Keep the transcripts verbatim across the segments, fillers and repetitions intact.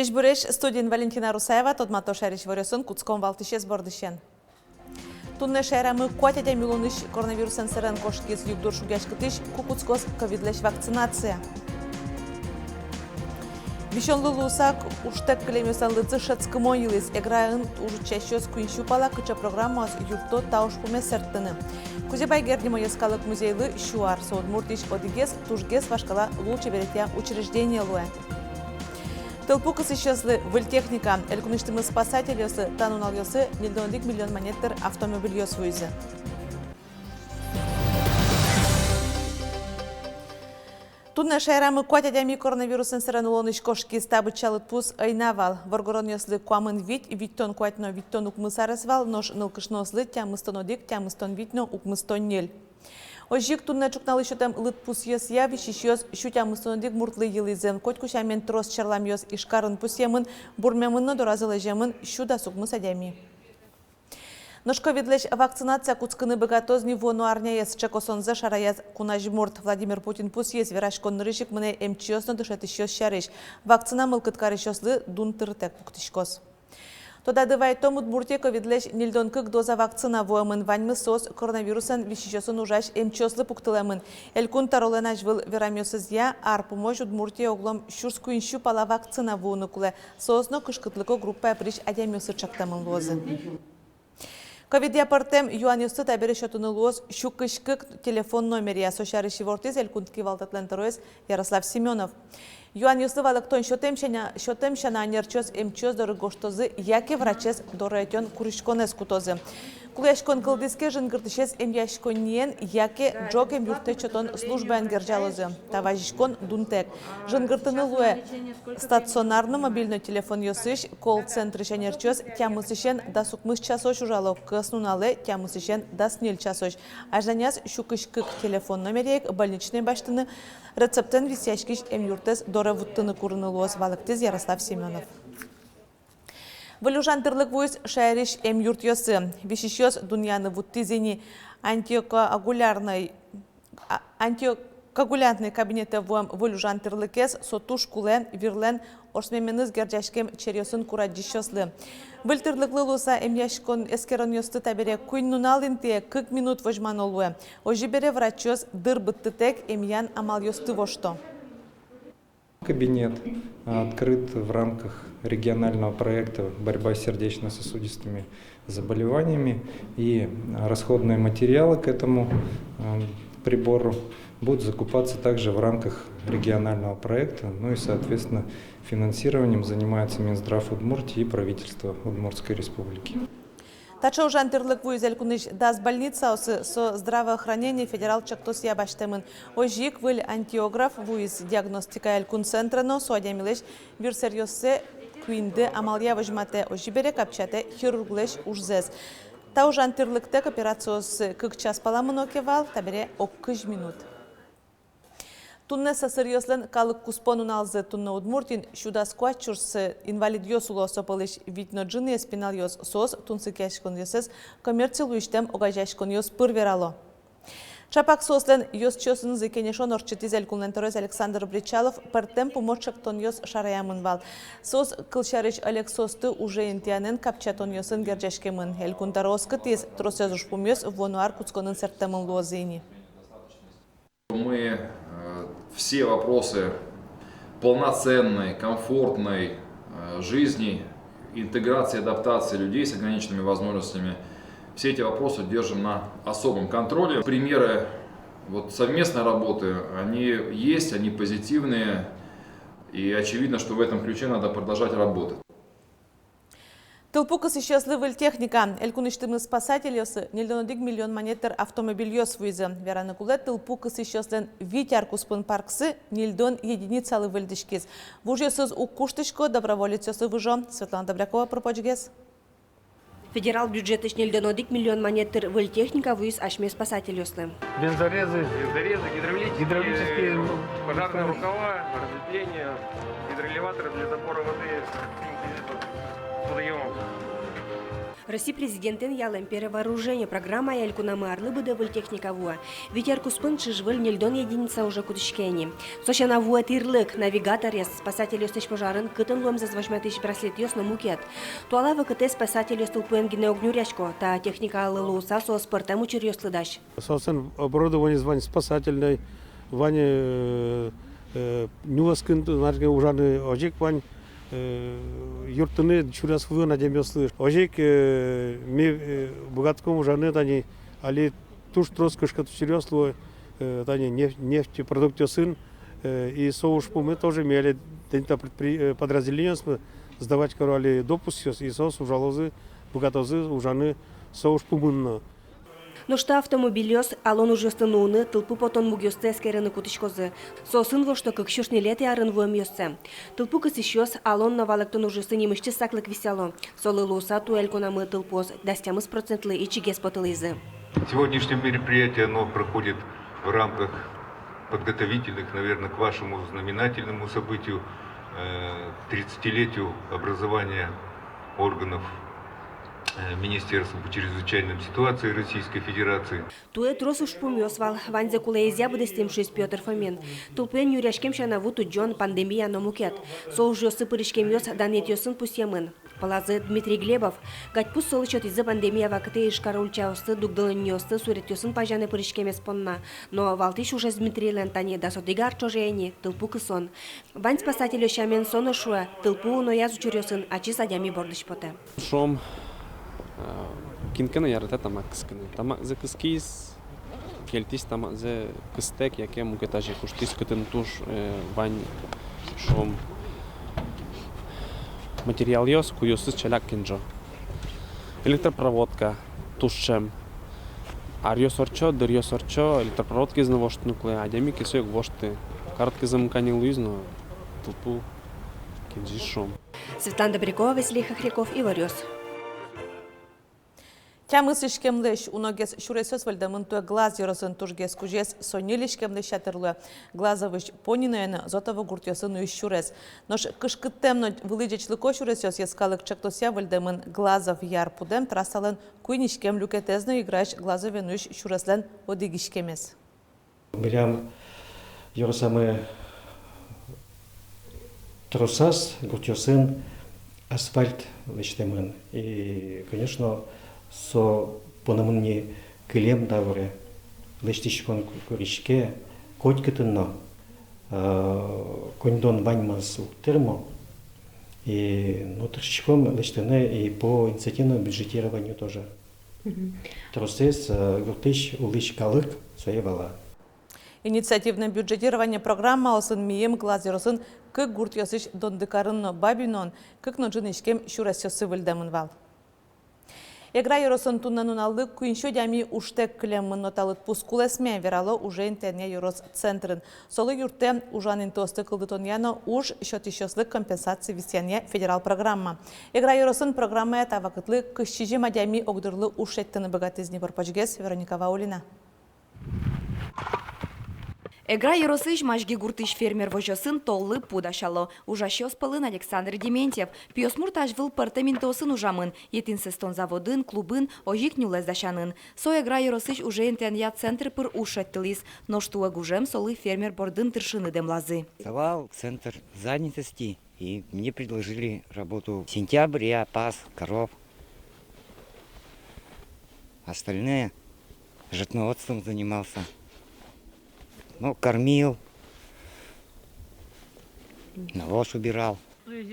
Ӟечбуресь, студиын Валентина Русаева. Тодмато шаерысь иворъёсын. Кутском валтӥсез бордысен. Туннэ шаерамы куать адями улонысь коронавирусэн сэрен кошкиз. Югдур шугъяськытӥсь ку кутскоз ковидлэсь вакцинация. Висёнлы луыса ужтэк кылемъёслэн лыдзы шӧдскымон йылӥз. Эграын уж утчасьёс куинь сю пала. Кыӵе программаос юртто та ужпумез сэрттыны? Кузебай Герд нимо йӧскалык музейлы сю ар. Со Удмуртиысь одӥгез тужгес вашкала лулчеберетъя учреждение луэ. Тылпу кысӥсьёслы выль техника. Элькунысьтымы спасательёслы та нуналъёсы ньыльдон одӥг миллион манет тыр автомобильёс вуизы. Туннэ шаерамы куать адями коронавирусэн сэрен улонысь кошкиз. Та быдӟа лыдпус ӧй на вал. Воргоронъёслы куамын вить, витьтон куать но витьтон укмыс арес вал, нош нылкышноослы тямыстон одӥг, тямыстон вить но укмыстон ньыль. Озьы ик туннэ ӵукналысь сётэм лыдпусъёсъя висисьёс сю тямыстон одӥг муртлы йылӥзы. Котьку сямен трос черламъёс Ижкарын пусъемын, Бурмемын но доразы лэземын сю дас укмыс адями. Нош ковидлэсь вакцинация кутскыны быгатоз ни вуоно арняе. Сыӵе косонзэ шараяз кунажмурт. Владимир Путин пусйиз, вераськон нырысь ик мынэ эмчиос но дышетӥсьёс сярысь. Вакцина мылкыд карисьёслы дун тырытэк пуктӥськоз. Тодады вайтом, Удмуртие ковидлэсь ньыльдон кык доза вакцина вуэмын. Ваньмыз соос коронавирусэн висисьёсын ужась эмчиослы пуктылэмын. Элькун тӧролэн азьвыл верамъёсызъя, ар пумозь Удмуртие оглом сюрс куинь сю пала вакцина вуыны кулэ. Соос но кышкытлыко группае пырись адямиослы чектэмын луозы. Ковидъя пӧртэм юанъёсты табере сётыны луоз сю кызь кык телефон номеръя. Со сярысь ивортӥз Элькун кивалтэтлэн тӧроез Ярослав Семёнов. Юанъёслы валэктон сётэм сяна, сётэм сяна, ӧнерчиос эмчиос доры гожтозы яке врачез доры ӧтён куриськонэз кутозы. Кулэяськон кылдӥз ке, жингыртӥсез эмъяськонниен яке ӝог эмъюрттэт сётон службаен герӟалозы. Та вазиськон дунтэк. Жингыртыны луэ стационарной, мобильной телефонъёсысь. Колл-центрысь ӧнерчиос тямысысен дас укмыс часозь ужало, кӧснуналэ тямысысен дас ньыль часозь. Азьланяз сю кызь кык телефон номеръя ик больничной басьтыны, рецептэн висъяськись эмъюртэз доре вуттыны курыны луоз, валэктӥз Ярослав Семёнов. Выль ужан тырлык вуиз шаерысь эмъюртъёсы. Висисьёс дунъяны вуттӥзы ини антикоагулярной, а, антикоагулянтной кабинетэ вуэм выль ужан тырлыкез. Со туж кулэ вирлэн ортчеменыз герӟаськем черъёсын курадӟисьёслы. Выль тырлыклы луыса эмъяськон эскеронъёсты табере куинь нунал интые кык минут возьмано луэ. Озьы бере врачъёс дыр быдтытэк эмъян амалъёсты вошто. Кабинет открыт в рамках регионального проекта «Борьба с сердечно-сосудистыми заболеваниями», и расходные материалы к этому, э, прибору будут закупаться также в рамках регионального проекта. Ну и, соответственно, финансированием занимается Минздрав Удмуртии и правительство Удмуртской Республики. Таӵе ужан тырлык вуиз элькунысь дас больницаосы. Со «Здравоохранение» федерал чектосъя басьтэмын. Озьы ик выль ангиограф вуиз диагностика элькун центрэ но. Со адямилэсь вирсэръёссэ куинь дэ амалъя возьматэ, озьы бере капчиятэ хирурглэсь ужзэс. Та ужан тырлыктэк операциос кык час пала мыно ке вал, табере ог кызь минут. Туннэ сӧсыръёслэн калык куспо нуналзы. Туннэ Удмуртиын сю дас куать сюрс инвалидъёс уло. Со пӧлысь вить но ӝыныез пиналъёс. Соос тунсыкъяськонъёссэс коммерци луисьтэм огазеяськонъёс пыр верало. Ӵапак соослэн ёзчиосынызы кенешон ортчытӥз элькунлэн тӧроез Александр Бречалов. Пӧртэм пумо чектонъёс шараямын вал. Соос, кылсярысь, ӧлексоосты уже интыянэн капчиятонъёсын герӟаськемын. Элькун тӧро оскытӥз, тросэз ужпумъёс вуоно ар кутсконын сэрттэмын луозы ини. Мы, э, все вопросы полноценной, комфортной, э, жизни, интеграции, адаптации людей с ограниченными возможностями, все эти вопросы держим на особом контроле. Примеры вот совместной работы, они есть, они позитивные, и очевидно, что в этом ключе надо продолжать работать. Тылпу кысӥсьёслы выль техника. Элькунысьтымы спасательёсы ньыльдон одӥг миллион манет тыр автомобильёс вуизы. Вераны кулэ, тылпу кысӥсьёслэн вить ар куспын парксы ньыльдон единицалы выльдӥськиз. Вужъёсыз уг куштӥсько, доброволецъёслы выжо. Светлана Добрякова пыр-почгес. Федерал бюджетысь ньыльдон одӥг миллион манет тыр выль техника вуиз асьме спасательёслы. Бензорезы. Бензорезы, гидравлические, гидравлические, э, пожарные рукава, разветвления, гидроэлеваторы для забора воды с водоёмов. Россия Президентэн ялэм перевооружение программая элькунамы арлы быдэ выль техника вуэ. Вить ар куспын чыжы-выль ньыльдон единица уже кутӥське ини. Со сяна вуэ тӥрлык, навигаторъёс, спасательёслэсь пожарын кытын луэмзэс возьматӥсь браслетъёс но мукет. Туала вакытэ спасательёс тылпуэн гинэ уг нюръясько, та техникалы луыса соос пӧртэм учыръёслы дась. Соослэн оборудованиез вань спасательной, вань, э, э, нюлэскын, наверное, ужаны, озьы ик вань, э, юрттыны сюрес вылын адямиослы. Озьы ик, э, ми, э, быгатӥськом ужаны, тани али туж трос кышкыт учыръёс луо, э, тани неф-, нефть продуктъёсын, э, и со ужпумы тоже ми али тӥни та предпри-, э, подразделениосмы сдавать каро али допускъёс, и соос ужалозы, быгатозы ужаны со ужпумын но. Нош та автомобильёс алон ужъёсты нуыны, тылпу потон мугъёсты эскерыны кутӥськозы. Соосын вошто кык сюрс ньылетӥ арын вуэмъёссэ. Тылпу кысӥсьёс алон но валэктон ужъёсты нимысьтыз саклык висъяло. Солы луыса туэ элькунамы тылпуос дас тямыс процентлы ичигес потылӥзы. Сегодняшнее мероприятие, оно проходит в рамках подготовительных, наверное, к вашему знаменательному событию, э, тридцатилетию образования органов, э, Министерства по чрезвычайным ситуациям Российской Федерации. Туэ трос ужпумъёс вал, ваньзэ кулэезъя быдэстӥм, шуиз Пётр Фомин. Тылпуэн нюръяськем сяна ву тудӟон, пандемия но мукет. Со ужъёсы пыриськемъёс данъетъёсын пусъемын. Пӧлазы Дмитрий Глебов. Гадьпус солы сётӥзы пандемия вакытэ Ижкар ульчаосты, дугдылонниосты суретъёсын пазяны пыриськемез понна. Но валтӥсь ужез Дмитрийлэн тани дас одӥг ар ӵоже ини тылпу кысон. Вань спасательёс сямен, со но шуэ, тылпу унояз учыръёсын ачиз адями бордысь потэ. Шуом, э, кин ке но яратэ тамак кыскыны. Тамакзэ кыскиз, кельтӥз тамакзэ кыстэк, яке мукет азе куштӥз, кытын туж, э, вань, шуом, материалъёс, кудъёсыз ӵаляк кенжо. Электропроводка туж ӵем. Аръёс ортчо, дыръёс ортчо, электропроводкаез но воштыны кулэ, адями ке сое уг вошты. Короткий замыкание луиз но, тылпу кенжиз, шуом. Светлана Добрякова, Василий Хохряков, Иворъёс. Тямыс иськемлэсь уногес сюресъёс выльдэмын туэ Глаз ёросын. Тужгес кузез со ньыль иськемлэсь ятыр луэ. Глазовысь Пониное но Зотово гуртъёсы нуись сюрес. Нош кышкыттэм но вылӥ ӟечлыко сюресъёс йӧскалык ӵектосъя выльдэмын Глазов Яр пудэм трассалэн куинь иськем люкетэз но Играысь Глазове нуись сюреслэн одӥг иськемез. Милям ёросамы тросаз гуртъёсын асфальт лэсьтэмын. И, конечно, со понэмын ни кылем даурэ. Лэсьтӥськон ку-, куриське котькытын но, э, коньдон ваньмыз уг тырмо. И, ну, тыршиськом лэсьтыны и по инициативному бюджетированию тоже. Мгм. Тросэз, э, гуртысь улӥсь калык сое вала. Инициативное бюджетирование программаосын миым Глаз ёросын кык гуртъёсысь Дондыкарын но Бабиноын кык но ӝыны иськем сюресъёссы выльдэмын вал. Эгра ёросын туннэ нуналлы куинь сю адями ужтэк кылемын, но та лыдпус кулэсме, верало уже интыянъя ёрос центрын. Солы юрттэ ужан интыосты кылдытонъя но уж сётӥсьёслы компенсация висъянъя федерал программа. Эгра ёросын программая та вакытлы кызь сизьым адями огдырлы уж шедьтыны быгатӥз. Днепр почгес, Вероника Ваулина. Эгра ёросысь Мазьги гуртысь фермер возёсын толлы пу дасяло. Ужасьёс пӧлын Александр Дементьев. Пиосмурт азьвыл пӧртэм интыосын ужамын: етӥн сэстон заводын, клубын, озьы ик нюлэс дасянын. Со Эгра ёросысь уже интыянъя центр пыр уж шедьтылӥз, нош туэ гужем солы фермер бордын тыршыны дэмлазы. Давал центр занятости. И мне предложили работу. Сентябрь я пас коров. Остальное животноводством занимался. Ну, кормил, навоз убирал.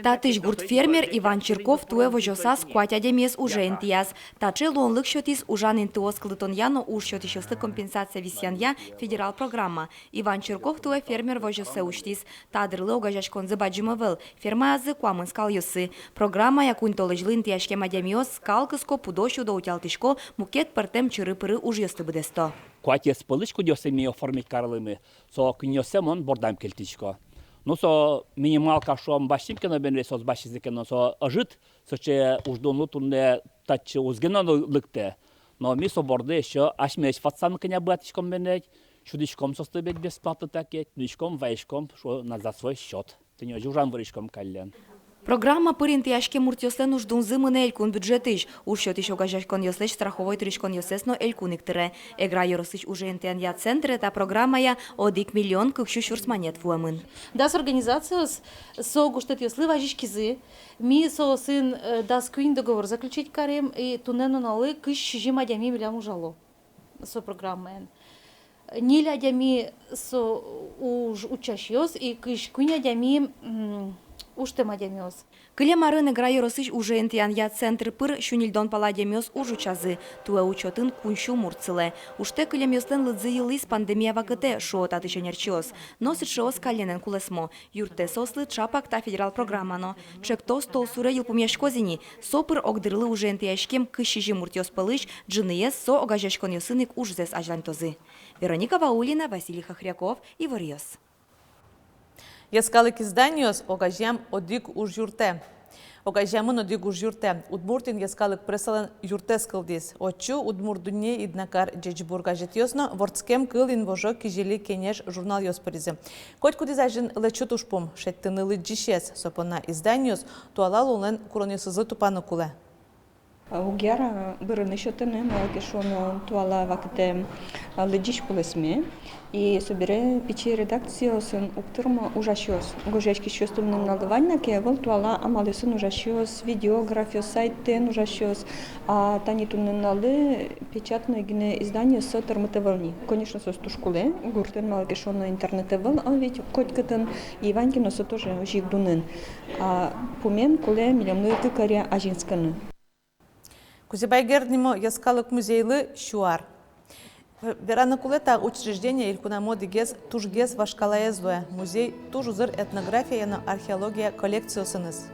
Татысь гурт фермер Иван Чирков туэ возёсаз куать адямиез уже интыяз. Таӵе луонлык сётӥз ужан интыос кылдытонъя но уж сётӥсьёслы компенсация висъянъя федерал программа. Иван Чирков туэ фермер возёссэ усьтӥз. Та дырлы огазеяськонзы бадӟым ӧвӧл, фермаязы куамын скалъёсы. Программая куинь толэзьлы интыяськем адямиос скал кыско, пудо сюдо, утялтӥсько, мукет пӧртэм чыры-пыры ужъёсты быдэсто. Куатез пӧлысь кудъёссэ ми оформить карылӥмы, со куиньёссэ мон бордам кельтӥсько. Ну, со минималка, шуом, басьтӥм ке но бен, соос басьтӥзы ке но, со ӧжыт, сыӵе уждунлы туннэ татчы уз гинэ но лыктэ. Но ми со борды ещё асьмеос ватсаны кӧня быгатӥськом бен, сюдӥськом соосты бен бесплатно таке, тӥньӥськом, вайиськом, шуо, на, за свой счёт. Тӥни озьы ужан вырӥськом каллен. Программа пыр интыяськем муртъёслэн уждунзы мынэ элькун бюджетысь. Уж сётӥсь огазеяськонъёслэсь страховой тырыськонъёссэс но элькун ик тыре. Эгра ёросысь уже интыянъя центре та программая одӥг миллион кык сю сюрс манет вуэмын. Дас организациос со гожтэтъёслы вазиськизы. Ми соосын, э, дас куинь договор заключить карим, и туннэ нуналлы кызь сизьым адями милям ужало со программаен. Ньыль адями со уж утчасьёс и кызь куинь адями, м, ужтэм адямиос. Кылем арын Эгра ёросысь уже интыянъя центр пыр сю ньыльдон пала адямиос уж утчазы. Туэ учётын куинь сю мурт сылэ. Ужтэк кылемъёслэн лыдзы йылӥз пандемия вакытэ, шуо татысь ӧнерчиос. Но сыӵеос каллен кулэсмо. Юрттэ соослы чапак та федерал программа но. Чектос толсуре йылпумъяськоз ини. Со пыр огдырлы уже интыяськем кызь сизьым муртъёс пӧлысь ӝыныез со огазеяськонъёсын ик ужзэс азьланьтозы. Вероника Ваулина, Василий Хохряков, «Иворъёс». Йӧскалык изданиос огазеям одӥг уж юртэ. Огазеямын одӥг уж юртэ. Удмуртиын йӧскалык прессалэн юртэз кылдӥз. Отчы «Удмурт дунне», «Иднакар», «Ӟечбур» газетъёс но вордскем кыл инвожо «Кизили кенеш» журналъёс пыризы. Котькудӥз азьын лэчыт ужпум — шедьтыны лыдӟисез. Со понна изданиос туала улонлэн куронъёсызлы тупаны кулэ. Уг яра бырыны сётыны, малы ке шуоно туала вакытэ, а, лыдӟись кулэсме. И собере пичи редакциосын уг тырмо ужасьёс. Гожъяськисьёс туннэ нуналлы вань на ке, ӧвӧл туала амалъёсын ужасьёс, видеографъёс, сайтэн ужасьёс. А тани туннэ нуналлы печатной гинэ изданиос со тырмыт ӧвӧл ни. Конечно, соос туж кулэ гуртын, малы ке шуоно интернет ӧвӧл, а ведь котькытын и вань ке но со тоже озьы ик дунын. А пумен кулэ милемлы кык ӧре азинскыны. Кузебай Герд нимо йӧскалык музейлы сю ар. Вераны кулэ, та учреждение элькунамы одӥгез тужгес вашкалаез луэ. Музей туж узыр этнография но археология коллекциосыныз.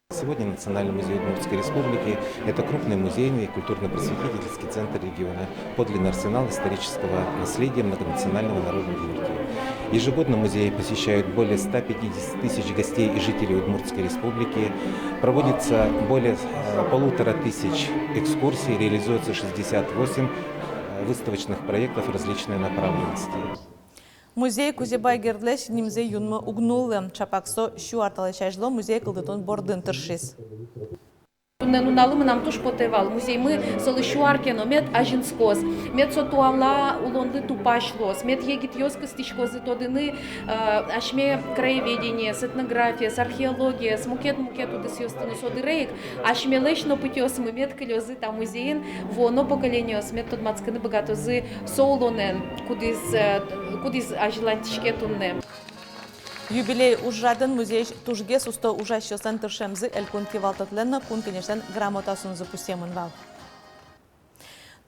Сегодня Национальный музей Удмуртской Республики — это крупный музейный и культурно-просветительский центр региона, подлинный арсенал исторического наследия многонационального народа Удмуртии. Ежегодно музей посещают более ста пятидесяти тысяч гостей и жителей Удмуртской Республики. Проводится более, э, полутора тысяч экскурсий, реализуется шестьдесят восемь, э, выставочных проектов различной направленности. Музей Кузебай Гердлэсь нимзэ юнмы уг нуллы. Чапак со сю ар талэсь азьло музей кылдытон бордын тыршиз. Туннэ нуналлы мынам туж потэ вал, музеймы солы сю ар ке но, мед азинскоз, мед со туала улонлы тупась луоз, мед егитъёс кыстӥськозы тодыны, э, асьме краеведениез, этнографиез, археологиез, мукет-мукет удысъёсты но. Со дыре ик асьмелэсь но пытьыосмы мед кылёзы та музейын, вуоно поколениос мед тодматскыны быгатозы со улонэн, кудӥз, э, кудӥз азьланьтӥське туннэ. Юбилей ужрадын музейысь тужгес усто ужасьёслэн тыршемзы Элькун Кивалтэтлэн но Кун Кенешлэн грамотаосынызы пусъемын вал.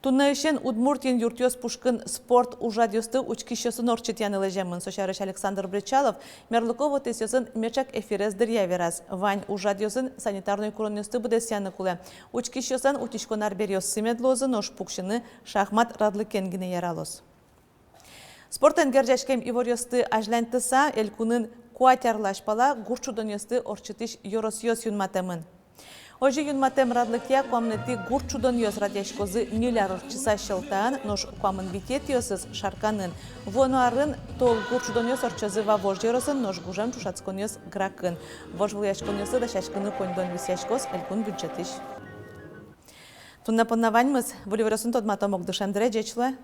Туннэысен Удмуртиын юртъёс пушкын спорт ужрадъёсты учкисьёсын ортчытъяны лэземын. Со сярысь Александр Бречалов мерлыко вотэсъёсын меӵак эфирез дыръя вераз. Вань ужрадъёсын санитарной куронъёсты быдэсъяны кулэ. Учкисьёслэн утиськон арбериоссы мед луозы, нош пуксьыны шахмат радлыкен гинэ яралоз. Спортэн герӟаськем иворъёсты азьланьтыса, элькунын куать арлэсь пала гурт шудонъёсты ортчытӥсь ёросъёс юнматэмын. Озьы, юнматэм радлыкъя куамынэтӥ гурт шудонъёс радъяськозы ньыль ар ортчыса Сьӧлтаын, нош куамын витетӥосыз — Шарканын. Вуоно арын тол гурт шудонъёс ортчозы Вавож ёросын, нош гужем ӵошатсконъёс — Гракын. Вожвылъяськонъёслы дасяськыны коньдон висъяськоз элькун бюджетысь. Туннэ понна ваньмыз. Выль иворъёсын тодматом ук дышем дыре. Ӟеч луэ!